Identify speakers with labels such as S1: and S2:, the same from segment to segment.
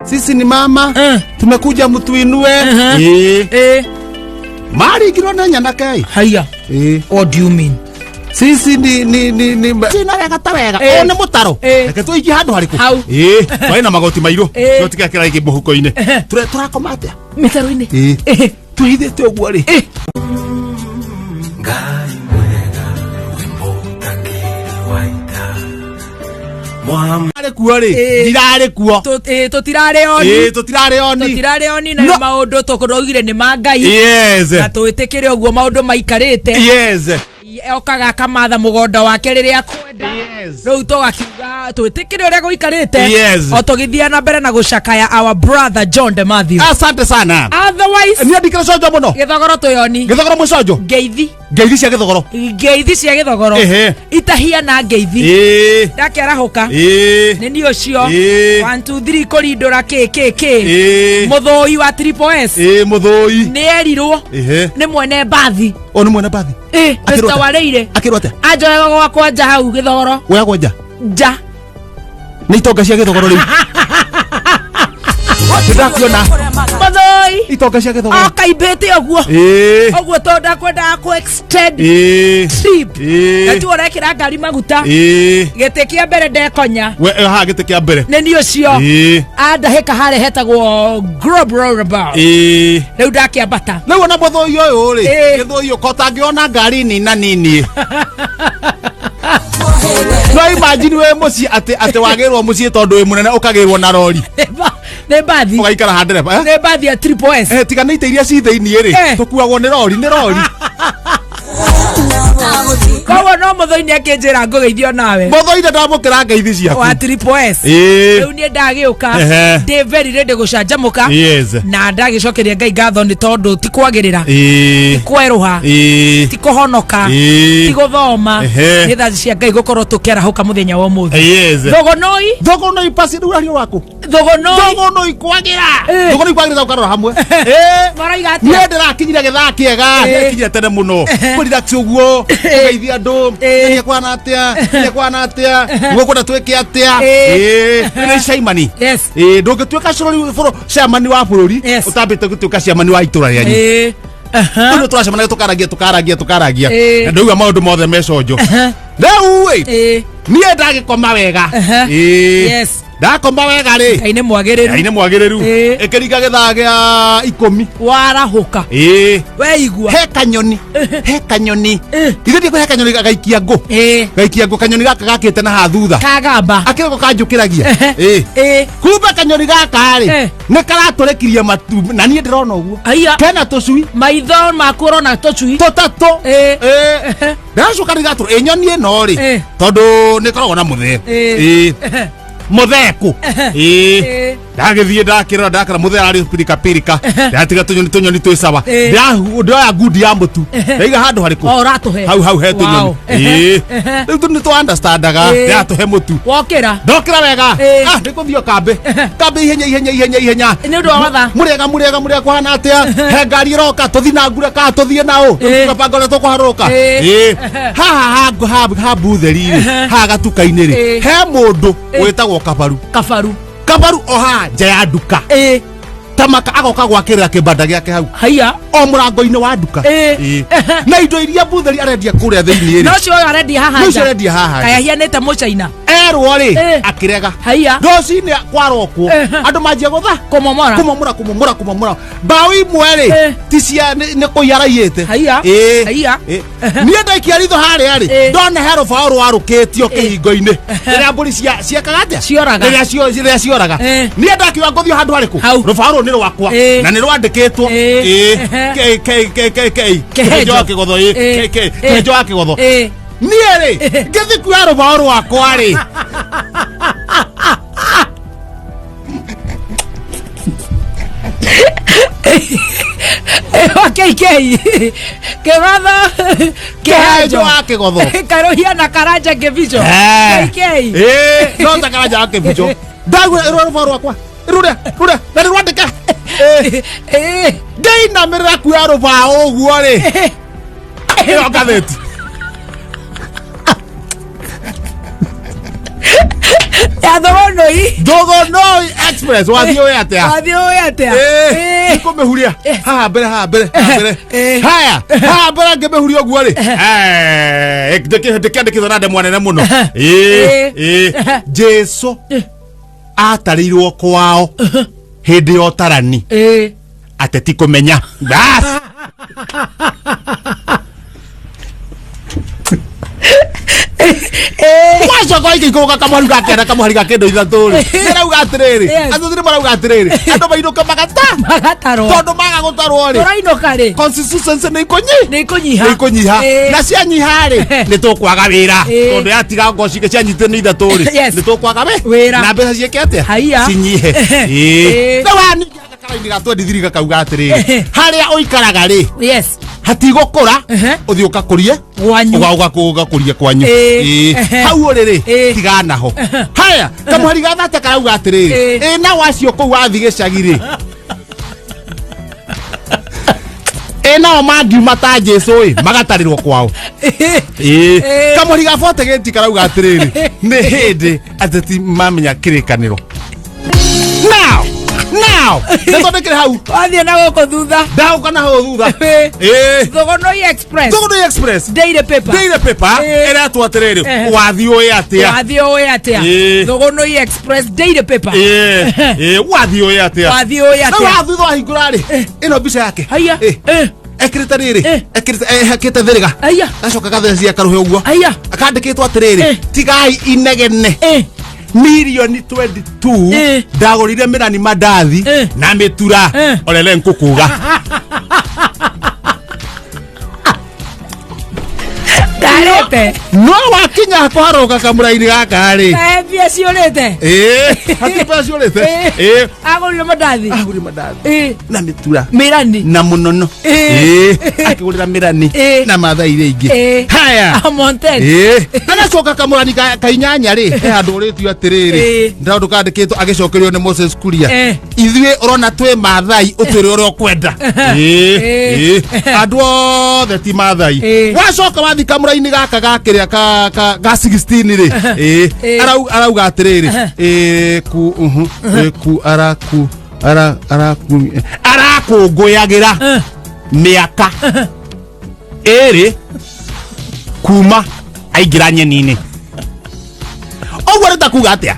S1: Sisi ni mama. Tumekuja mtuinue. Ĩĩ. Maringirwo nĩ nyanake ĩ.
S2: Haya.
S1: Ĩĩ.
S2: What do you mean?
S1: Sisi ni sina wega ta wega. Ũyũ nĩ mũtaro. Reke tũikie handũ harĩkũ?
S2: Hau.
S1: Ĩĩ. Twarĩ na magoti mairũ. No tiga kĩraingĩ mũhuko-inĩ. Tũrakoma atĩa?
S2: Mĩtaro-inĩ.
S1: Ĩĩ. Twĩhithĩte ũguo rĩ.
S3: Ngai mwega wĩ mũtangĩri wa ita.
S1: Arĩ kuo rĩ. Ndirarĩ kuo.
S2: Tũtirarĩ oni.
S1: Ĩĩ, tũtirarĩ oni.
S2: Tũtirarĩ oni na
S1: No.
S2: maũndũ tũkũraugire nĩ ma Ngai.
S1: Yes.
S2: Na twĩtĩkĩre ũguo maũndũ maikarĩte.
S1: Yes.
S2: Okaga akamatha mũgũnda wake rĩrĩa akwenda.
S1: Yes.
S2: Rĩu tũgakiuga twĩtĩkĩre ũrĩa gũikarĩte.
S1: Yes.
S2: O tũgĩthiĩ na mbere na gũcakaya our brother John de Matthew.
S1: Asante sana.
S2: Otherwise
S1: Niĩ ndikĩrĩ conjo mũno.
S2: gĩthogoro twĩoni.
S1: Gĩthogoro mwĩ conjo.
S2: Ngeithi.
S1: Ngeithi cia gĩthogoro.
S2: Ngeithi cia gĩthogoro. Itahiana ngeithi. Ndakĩarahũka. Nĩ niĩ ũcio. 1 2 3 kũrindũra kĩ kĩ kĩ. Mũthũi wa Triple S.
S1: Ĩĩ, mũthũi.
S2: Nĩ erirwo nĩ mwene mbathi.
S1: O nĩ mwene mbathi.
S2: Ĩ,
S1: Akĩrwo
S2: Mr.
S1: atĩa?
S2: Wareire.
S1: Akĩrwo atĩa?
S2: Anjoyaga gwakwa nja hau gĩthogoro.
S1: Woyagwo nja.
S2: Nja.
S1: Nĩ itonga cia gĩthogoro rĩu. Nĩndakuona.
S2: Mũthũi.
S1: Itonga cia gĩthogoro.
S2: Okaimbĩte ũguo. Ũguo tondũ ndakwendaga kũ extend trip. Na tu ũrekĩra ngari maguta. Gĩtĩ kĩa mbere ndekonya.
S1: We haha gĩtĩ kĩa mbere.
S2: Nĩ niĩ ũcio. Andahĩka harĩa hetagwo Globe Roundabout. Rĩu ndakĩambata.
S1: Rĩu ona mũthũi ũyũ rĩ, gĩthũi ũka ũtangĩona ngari nina nini. No imagine wĩ mũciĩ atĩ wagĩrwo mũciĩ tondũ wĩ mũnene ũkagĩrwo na rori.
S2: Nĩ mbathi.
S1: Ũgaikara ha ndereba.
S2: Nĩ mbathi ya Triple S.
S1: Tiga nĩ ite iria ci thĩiniĩ rĩ, tũkuagwo nĩ rori, nĩ rori.
S2: Koguo no mũthũi nĩ akĩnjĩra ngũgeithio nawe.
S1: Mũthũi nĩ ndamũkĩra ngeithi ciaku.
S2: Wa Triple S. Rĩu niĩ ndagĩũka. Ndĩ very ready gũcanjamũka. Na ndagĩcokeria Ngai ngatho nĩ tondũ ti kwagĩrĩra. Ti kwerũha. Ti kũhonoka. Ti gũthoma. Nĩ tha cia Ngai gũkorwo tũkĩarahũka mũthenya wa ũmũthĩ. Thogonoi.
S1: Thogonoi pasi rĩu ario waku.
S2: Thogonoi.
S1: Thogonoi kwagĩra. Thogonoi kwagĩra ũkarora hamwe.
S2: Marauga atĩa?
S1: Niĩ ndĩrakinyire gĩthaa kĩega. Ndĩrakinyire tene mũno. Kũ relax ũguo. Kũgeithia andũ. Nĩ kwana atĩa? Nĩ kwana atĩa? Mũkwenda twĩke atĩa? Nĩ caimani.
S2: Yes.
S1: Ndũngĩtuĩka bũrũri chairman wa bũrũri ũtambĩte gũtuĩka chairman wa itũra rĩanyu. Rĩu tũracemania tũkaragia tũkaragia tũkaragia. Na ndauga maũndũ mothe me conjo. Rĩu ĩ niĩ ndagĩkoma wega.
S2: Yes.
S1: Ndakoma wega rĩ.
S2: Ngai nĩ mwagĩrĩru.
S1: Ngai nĩ mwagĩrĩru. Ĩkĩringa gĩthaa gĩa ikũmi.
S2: Warahũka. Weigua.
S1: He kanyoni. He kanyoni. Ithuĩ ndikwĩ he kanyoni gaikia ngũ. Gaikia ngũ kanyoni gaka gakĩte na haha thutha.
S2: Kagamba.
S1: Akĩroko kanjũkĩragia. Kumbe kanyoni gaka rĩ nĩ karatũrĩkirie matumbĩ na niĩ ndĩrona ũguo.
S2: Aya.
S1: Kena tũcui.
S2: Maitho maku ũrona tũcui.
S1: Tũtatũ. Ndacoka ndigatũra ĩ nyoni ĩno rĩ tondũ nĩ ĩkoragwo na mũthee. Mũthee kũ? Ndagĩthiĩ ndakĩrora ndakora mũthee ararĩ pirika pirika. Ndatiga tũnyoni tũnyoni twĩ sawa. Ndĩroya ngundi ya mũtu. Ndaiga handũ harĩkũ?
S2: O ũratũhe.
S1: Hau hau he tũnyoni.
S2: Wow.
S1: Rĩu nĩ tũ understandaga. Ndĩratũhe mũtu.
S2: Wokĩra.
S1: Ndokĩra wega. Ah, ndĩkũthiĩ o kambĩ. Kambĩ ihenya ihenya ihenya ihenya.
S2: Nĩ ũndũ wa mathaa.
S1: Mũrĩega mũrĩega mũrĩega kũhana atĩa? He ngari ĩroka tũthiĩ na ngure kana tũthiĩ na ũ? Tũgabanga ũrĩa tũkũharũrũka. Haha ha butheri rĩ, haha gatuka-inĩ rĩ, he mũndũ wĩtagwo Kabaru.
S2: Kabaru.
S1: Kabaru o haha nja ya nduka. Tamaka agoka gwakĩrĩra kĩbanda gĩake hau.
S2: Haiya.
S1: O mũrango-inĩ wa nduka. Na indo iria butheri arendia kũrĩa thĩiniĩ rĩ.
S2: No ũcio ũyũ arendia haha
S1: No
S2: nja.
S1: ũcio arendia haha nja.
S2: Kaĩ ahianĩte mũcaina.
S1: Erwo rĩ, akĩrega.
S2: Haiya.
S1: Rũcinĩ kwarokwo andũ manjia gũtha.
S2: Kũmomora.
S1: Kũmomora kũmomora kũmomora. Mbaũ imwe rĩ, ti cia nĩ kũiya araiyĩte.
S2: Haiya. Haiya.
S1: Niĩ ndaikia ritho harĩa rĩ, ndona he rũbaũ rwarũkĩtio kĩhingo-inĩ. Rĩrĩa mbũri ciekaga atĩa?
S2: Cioraga.
S1: Rĩrĩa cioraga. Niĩ ndakiuga ngũthiĩ handũ harĩkũ? Rũbaũ rũrũ nĩ rwakwa. Na nĩ rwandĩkĩtwo. K K K K K. Kĩhenjo wa kĩgotho. K K. Kĩhenjo wa kĩgotho. Niĩ rĩ, ngĩthiĩ kuoya rũbaũ rwakwa rĩ.
S2: Wa KK. Kĩgotho.
S1: Kĩhenjo wa kĩgotho.
S2: Karũhia na karanja kĩbico. KK.
S1: No ta karanja wa kĩbico. Ndagua ĩrũa rũbaũ rwakwa. Rũrĩa, rũrĩa, na nĩ rwandĩke. Ndĩinamĩrĩra kuoya rũbaũ ũguo rĩ. Ĩyo ngathĩti.
S2: Ya Thogonoi.
S1: Thogonoi Express wathiĩ ũĩ atĩa?
S2: Wathiĩ ũĩ atĩa?
S1: Ĩĩ, nikũmĩhuria haha mbere, haha mbere, haha mbere. Haya, haha mbere ngĩmĩhuria ũguo rĩ, ndĩkĩandĩkĩtwo na ndemwa nene mũno. Ĩĩ, ĩĩ. Jesu atarĩirwo kwao hĩndĩ ya ũtarani ateti kũmenya. Bas. Wacoka waikĩikũrũka kamũhari ga kenda, kamũhari ga kĩndũ ithatũ rĩ, nĩrauga atĩrĩrĩ, athuthuria marauga atĩrĩrĩ, andũ mainũke magata
S2: Magatarwo.
S1: Tondũ maga gũtarwo rĩ,
S2: Tũrainũka rĩ?
S1: Constituency nĩ ikũnyi
S2: Nĩ ikũnyiha.
S1: Nĩ ikũnyiha. Na cianyiha rĩ, nĩ tũkwaga wĩra, tondũ yatiga ngoci cianyitire nĩ ithatũ rĩ, nĩ tũkwaga
S2: Wĩra.
S1: Na mbeca ciĩke atĩa?
S2: Haiya.
S1: Cinyihe. Rĩu haha ningĩ gakaraini ga 23 gakauga atĩrĩrĩ, harĩa ũikaraga rĩ, hatigũkũra, ũthiĩ ũkakũrie
S2: Gwanyu.
S1: Ũgakũrie kwanyu. Hau ũrĩ rĩ, tigana ho. Haya, kamũhari ga thate karauga atĩrĩrĩ, ĩ nao acio kũu wathiĩ gĩcagi rĩ, ĩ nao mangiuma ta Jesu ĩ magatarĩrwo kwao. Kamũhari ga bote gĩti karauga atĩrĩrĩ, nĩ hĩndĩ ateti mamenya kĩrĩkanĩro. Now nĩtondekere hau.
S2: Wathiĩ na gũkũ thutha.
S1: Ndagũka na hau thutha.
S2: Thogonoi Express.
S1: Thogonoi Express.
S2: Daily Paper.
S1: Daily Paper. Ĩretwo atĩrĩrĩ, wathiĩ ũĩ atĩa?
S2: Wathiĩ ũĩ atĩa? Thogonoi Express Daily Paper.
S1: Ĩĩ, wathiĩ ũĩ atĩa?
S2: Wathiĩ ũĩ
S1: Rĩu
S2: atĩa?
S1: haha thutha wahingũra rĩ, ĩno mbica yake.
S2: Haiya.
S1: Ekĩrĩte rĩrĩ, ekĩrĩte, ehakĩte thĩrĩga.
S2: Haiya.
S1: Gacoka gathecia karũhĩ ũguo.
S2: Haiya.
S1: Akandĩkĩtwo atĩrĩrĩ, tigai inegene. Mirioni 22 ndagũrire mĩrani, mandathi na mĩtura, orere nkũkuga.
S2: Ndarĩte.
S1: No wakinya kũharũka kamũraini gaka rĩ,
S2: Kae mbia ciũrĩte.
S1: Ĩĩ, hatirĩ mbeca ciũrĩte. Ĩĩ.
S2: Agũrire mandathi.
S1: Agũrire mandathi
S2: na
S1: mĩtura.
S2: Mĩrani.
S1: Na mũnono. Ĩĩ, akĩgũrĩra mĩrani na mathai iria ingĩ. Haya.
S2: Amonten.
S1: Ĩĩ, agacoka kamũrani ka inyanya rĩ, he handũ ũrĩtio atĩrĩrĩ, ndĩrona kandĩkĩtwo agĩcokerio nĩ Moses Kuria, ithuĩ ũrona twĩ mathai, ũtwĩre ũrĩa ũkwenda. Ĩĩ, ĩĩ. Andũ othe ti mathai. Wacoka wathi kamũraini gaka gakĩrĩa ka 16 rĩ, ĩĩ, arauga atĩrĩrĩ, ĩĩ, ku ĩĩ, ku araku ara araku arakũngũyagĩra mĩaka 2 kuma aingĩra nyeni-inĩ. Ũguo nĩ ta kuga atĩa?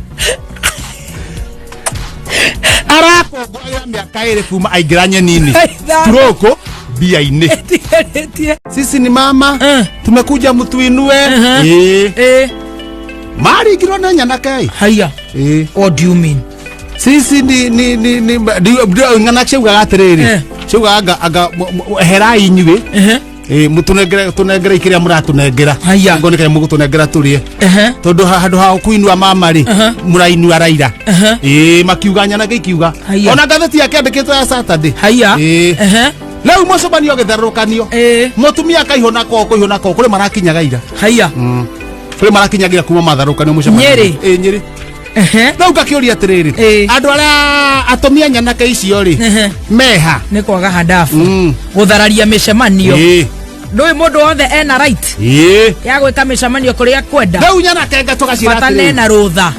S1: Arakũngũyagĩra mĩaka 2 kuma aingĩra nyeni-inĩ, stroke mbia-inĩ.
S2: Ĩtigarĩtie.
S1: Sisi ni mama, tumekuja mtuinue. Ĩĩ, maringirwo nĩ nyanake ĩ.
S2: Haiya.
S1: Ĩĩ.
S2: What do you mean?
S1: Sisi ni ng'ana ciaugaga atĩrĩrĩ, ciaugaga anga herai inyuĩ. Ĩĩ, mũtũnengere, tũnengere kĩrĩa mũratũnengera.
S2: Haiya.
S1: Ngo nĩ kĩrĩa mũgũtũnengera tũrĩe, tondũ handũ ha kũinua mama rĩ, mũrainua Raila. Ĩĩ, makiuga, nyanake ikiuga.
S2: Haiya.
S1: Ona ngathĩti yake yandĩkĩtwo ya Saturday.
S2: Haiya.
S1: Ĩĩ. Rĩu mũcemanio ũgĩtherũrũkanio, mũtumia akaihũna koo, kũihũna koo, kũrĩ marakinyaga ira.
S2: Haiya.
S1: Kũrĩ marakinyagira kuma matharũkanio mũcemanio.
S2: Nyĩrĩ.
S1: Ĩĩ, Nyĩrĩ. Rĩu ngakĩũria atĩrĩrĩ, andũ arĩa atumia nyanake icio rĩ, meha?
S2: Nĩ kwaga handabu gũthararia mĩcemanio. Ndũĩ mũndũ wothe ena right ya gwĩka mĩcemanio kũrĩa kwenda.
S1: Rĩu nyanake ngatũgacira
S2: Bata nena rũtha.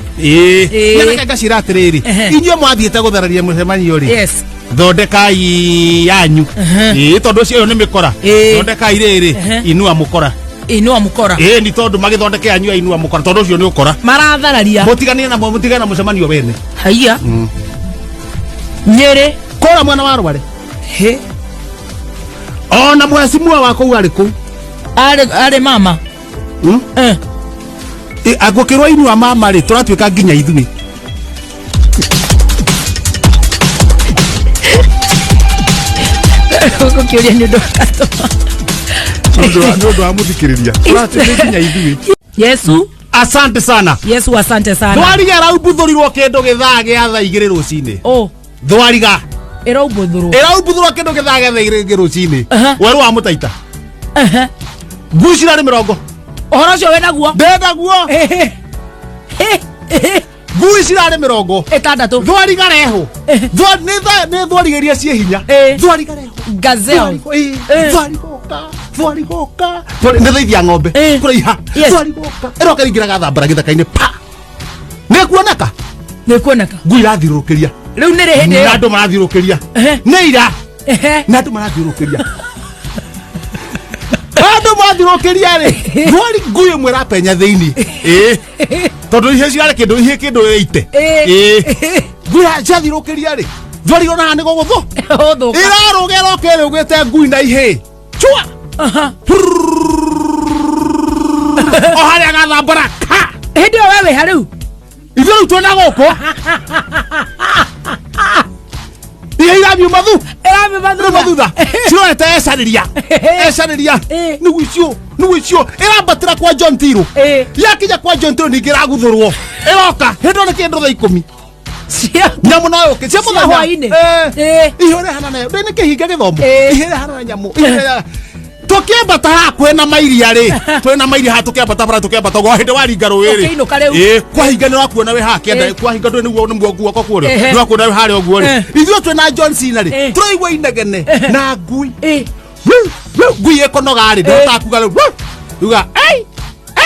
S1: Nyanake ngacira atĩrĩrĩ, inyuĩ mwathiĩte gũthararia mũcemanio rĩ, thondekai yanyu. Ĩĩ, tondũ ũcio ũyũ nĩ mĩkora. Thondekai rĩrĩ, inua mũkora.
S2: Inua mũkora.
S1: Ĩĩ, ni tondũ magĩthondeke yanyu ya inua mũkora, tondũ ũcio nĩ ũkora.
S2: Marathararia.
S1: Mũtiganie na mũtigane na mũcemanio wene.
S2: Haiya. Nyĩrĩ.
S1: Kũra mwena wa Rware.
S2: Hĩ.
S1: Ona mheshimiwa wa kũu arĩ kũu.
S2: Arĩ mama.
S1: Agũkĩrwo inua mama rĩ, tũratuĩka nginya ithuĩ.
S2: Gũkĩũria nĩ ũndũ wa customer.
S1: Nĩ ũndũ wa mũthikĩrĩria, tũratuĩka nginya ithuĩ.
S2: Yesu.
S1: Asante sana.
S2: Yesu, asante sana.
S1: Thwariga ĩraumbuthũrirwo kĩndũ gĩthaa gĩa thaa 2 rũcinĩ.
S2: Oh.
S1: Thwariga
S2: Ĩraumbuthũrwo.
S1: Ĩraumbuthũrwo kĩndũ gĩthaa gĩa thaa 2 rũcinĩ. Werũ wa mũtaita. Ngui cirarĩ 20.
S2: Ũhoro ũcio wĩnaguo?
S1: Ndendaguo. Ngui cirarĩ 60.
S2: 60.
S1: Thwariga reho. Nĩ thwariga iria ciĩ hinya. Thwariga reho.
S2: Gazelle.
S1: Thwariga thwariga ũka. Nĩ thaithia ng'ombe kũraiha. Thwariga ũka, ĩroka ĩringĩraga thambara gĩthaka-inĩ pa. Nĩ kuoneka.
S2: Nĩ kuoneka.
S1: Ngui irathiũrũrũkĩria.
S2: Rĩu nĩ rĩ hĩndĩ
S1: Na
S2: ĩyo?
S1: andũ marathiũrũrũkĩria.
S2: Ehe.
S1: Nĩ ira.
S2: Ehe.
S1: Na andũ marathiũrũrũkĩria. Andũ mathiũrũrũkĩria rĩ, thwari ngui ĩmwe ĩrapenya thĩinĩ. Ĩĩ. Tondũ ihe ciarĩ kĩndũ ihe kĩndũ ĩite.
S2: Ĩĩ.
S1: Ĩĩ. Ngui ciathiũrũrũkĩria rĩ, thwari ona haha nĩ gũgũthũ.
S2: Ũthũka.
S1: Ĩrarũga ĩroka ĩrũgĩte ngui na ihĩĩ. Chua.
S2: Aha.
S1: O harĩa gathambara ka.
S2: Hĩndĩ ĩyo we wĩ ha rĩu?
S1: Ithuĩ rĩu twĩna gũkũ. Ihe iramiuma thu.
S2: Ĩramiuma
S1: Rĩu mathutha. Ciroete ecarĩria. Ecarĩria.
S2: Ĩĩ.
S1: Nĩguo icio. Nĩguo icio. Ĩrambatĩra kwa John Tiru.
S2: Ĩĩ.
S1: Yakinya kwa John Tiru ningĩ ĩraguthũrwo. Ĩroka. Hĩndĩ ĩyo nĩ kĩndũ thaa ikũmi.
S2: Cia
S1: Nyamũ no yũke. Cia
S2: Cia
S1: mũthenya.
S2: hwaĩ-inĩ.
S1: Ĩĩ.
S2: Ĩĩ.
S1: Ihe ũrehana nayo. Ndĩ nĩ kĩhinga gĩthomo.
S2: Ĩĩ.
S1: Ihe ĩrehana na nyamũ. Ihe ĩrehana- Tũkĩambata haha kwĩna mairia rĩ. Twĩna mairia haha tũkĩambata bara tũkĩambata ũguo hĩndĩ waringa rũĩ rĩ.
S2: Ũkĩinũka rĩu.
S1: Ĩĩ, kwahinga nĩ ũrakuona wĩ haha kĩanda
S2: Ĩĩ.
S1: kwahinga ndũĩ nĩguo nĩguo guoko kuo rĩ.
S2: Ehe.
S1: Nĩ ũrakuona wĩ harĩa ũguo rĩ.
S2: Eh.
S1: Ithuĩ twĩna John Cena rĩ.
S2: Ĩĩ.
S1: Tũraigua inegene na ngui.
S2: Ĩĩ.
S1: Wuu, wuu, ngui ĩkonoga rĩ ndĩhotaga kuga rĩu wuu. Yuga ei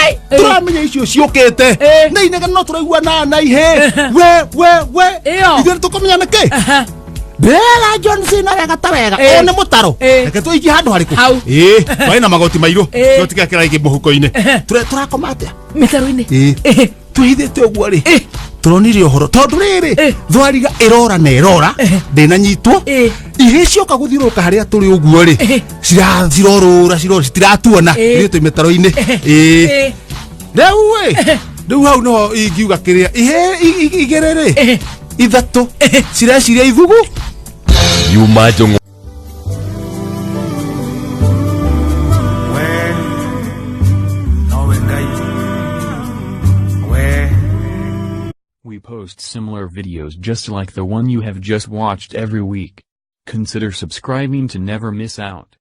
S1: ei
S2: Ĩĩ.
S1: tũramenya icio ciũkĩte
S2: Ĩĩ.
S1: na inegene no tũraigua na na ihĩ we we we
S2: Ĩyo.
S1: ithuĩ nĩtũkũmenya nĩkĩ
S2: Aha.
S1: ndĩrera John Cena wega ta wega
S2: Ĩĩ.
S1: ũyũ nĩ mũtaro
S2: Ĩĩ.
S1: reke tũikie handũ harĩkũ
S2: Hau.
S1: ĩĩ twarĩ na magoti mairũ
S2: Ĩĩ.
S1: no tiga kĩraingĩ mũhuko-inĩ tũrakoma atĩa
S2: Mĩtaro-inĩ.
S1: Ĩĩ.
S2: Ĩĩ.
S1: twĩhithĩte ũguo rĩ
S2: Ĩĩ.
S1: tũronire ũhoro tondũ rĩrĩ
S2: Ĩĩ.
S1: thwariga ĩrora na ĩrora
S2: Ehe.
S1: ndĩnanyitwo
S2: Ĩĩ.
S1: ihĩ cioka gũthiũrũrũka harĩa tũrĩ ũguo rĩ
S2: Ehe.
S1: cirorũra cirorũra citiratuona
S2: Ĩĩ.
S1: ithuĩ twĩ mĩtaro-inĩ ĩĩ
S2: Ĩĩ.
S1: rĩu ĩ rĩu hau nĩho ingiuga kĩrĩa ihĩ igĩrĩ rĩ
S2: Ehe.
S1: ithatũ cireciria ithugu
S3: Yuma Jong'o.
S4: We nowe Ngai we
S5: We post similar videos just like the one you have just watched every week. Consider subscribing to never miss out.